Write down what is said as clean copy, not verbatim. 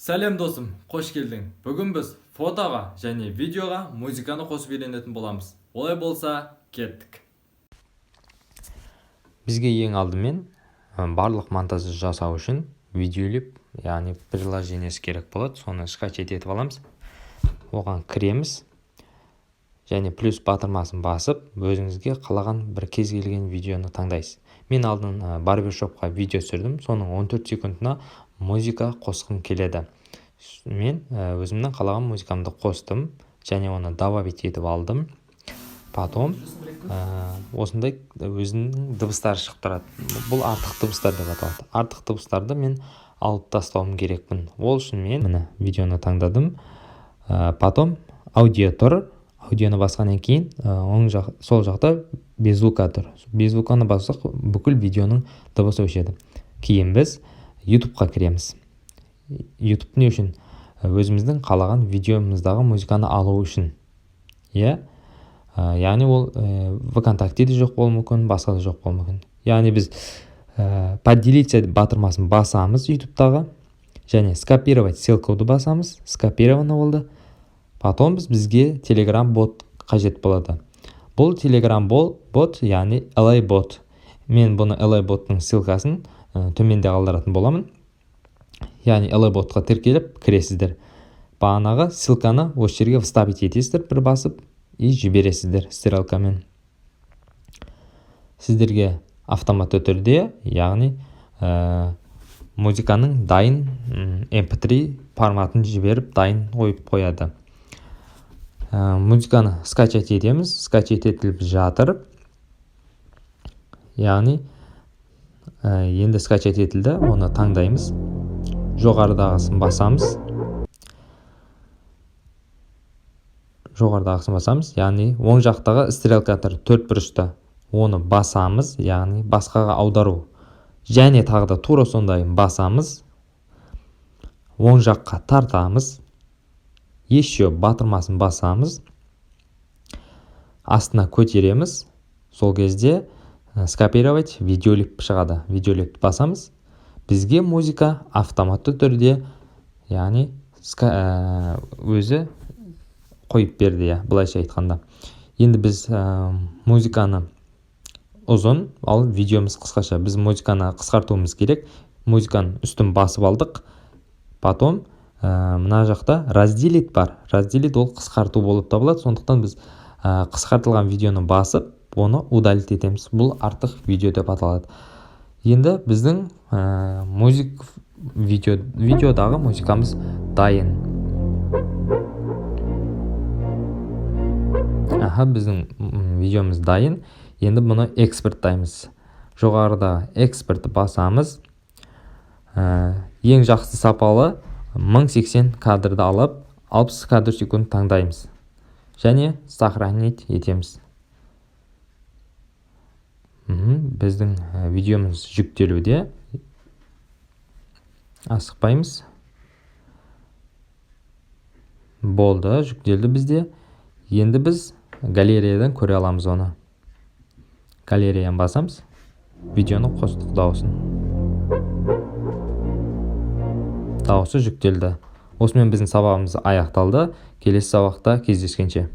Сәлем, досым, қош келдің. Бүгін біз фотоға және видеоға музыканы қосып үйренетін боламыз. Олай болса, кеттік. Бізге ең алдымен барлық монтажды жасау үшін Videoleap, яғни приложениесі керек болады. Соны скачать етіп аламыз. Оған кіреміз және плюс батырмасын басып, өзіңізге қалаған бір кез келген видеоны таңдайсыз. Мен алдын барбершопқа видео түсірдім, соның 14 секундына музыка қосқым келеді. Мен өзімнің қалаған музыкамды қостым және оны добавить етіп алдым. Потом осындай өзінің дыбыстары шығып тұрады. Бұл артық дыбыстар деп аталады. Артық дыбыстарды мен алып тастауым керекпін. Ол үшін мен, міне, видеоны таңдадым. Потом аудио тұр. Аудионы басқаннан кейін оң жақ, сол жақта без звука тұр. Без звуканы бассақ, бүкіл видеоның дыбысы өшеді. Кейін біз Ютубқа кіреміз. Ютуб не үшін? Өзіміздің қалаған видеомыздағы музыканы алу үшін, иә. Яғни ол ВКонтактеде жоқ болуы мүмкін, басқа да жоқ болуы мүмкін. Яғни біз «Поделиться» батырмасын басамыз Ютубтағы және «Скопировать ссылкуды» басамыз. Скопировано болды. Потом бізге Телеграм бот қажет болады. Бұл Телеграм бот, яғни LA бот. Мен бұны, LA боттың ссылкасын төменде қалдыратын боламын. Яғни LA ботқа тіркеліп кіресіздер, бағанағы ссылканы осы жерге вставить етесіздер бір басып и жібересіздер стрелкамен. Сіздерге автоматты түрде, яғни музыканың дайын MP3 форматын жіберіп, дайын қойып қояды. Музыканы скачать етеміз. Скачать етіліп жатыр, яғни енді скачать етілді. Оны таңдаймыз, жоғарыдағысын басамыз. Жоғарыдағысын басамыз, яғни оң жақтағы стрелка тұр төрт бұрышты, оны басамыз, яғни басқаға аудару. Және тағы да тура сондай басамыз, оң жаққа тартамыз, еще батырмасын басамыз, астына көтереміз. Сол кезде «Скопировать Videoleap» шығады. Videoleap басамыз. Бізге музыка автоматты түрде, яғни өзі қойып берді, иә, былайша айтқанда. Енді біз музыканы ұзын, ал видеомыз қысқаша. Біз музыканы қысқартуымыз керек. Музыканың үстін басып алдық. Потом мына жақта «Разделить» бар. «Разделить» ол қысқарту болып табылады. Сондықтан біз қысқартылған видеоны басып, оны удалить етеміз. Бұл артық видео деп аталады. Енді біздің музык видеодағы музыкамыз дайын. Аха, біздің видеомыз дайын. Енді бұны экспорттаймыз. Жоғарыда экспорт басамыз. Ең жақсы сапалы 1080 кадрды алып, 60 кадр секунд таңдаймыз және сохранить етеміз. Біздің видеомыз жүктелуде, асықпаймыз. Болды, жүктелді бізде. Енді біз галереядан көре аламыз оны. Галереяны басамыз, видеоны қостық, дауысын, дауысы жүктелді. Осымен біздің сабағымыз аяқталды. Келесі сабақта кездескенше.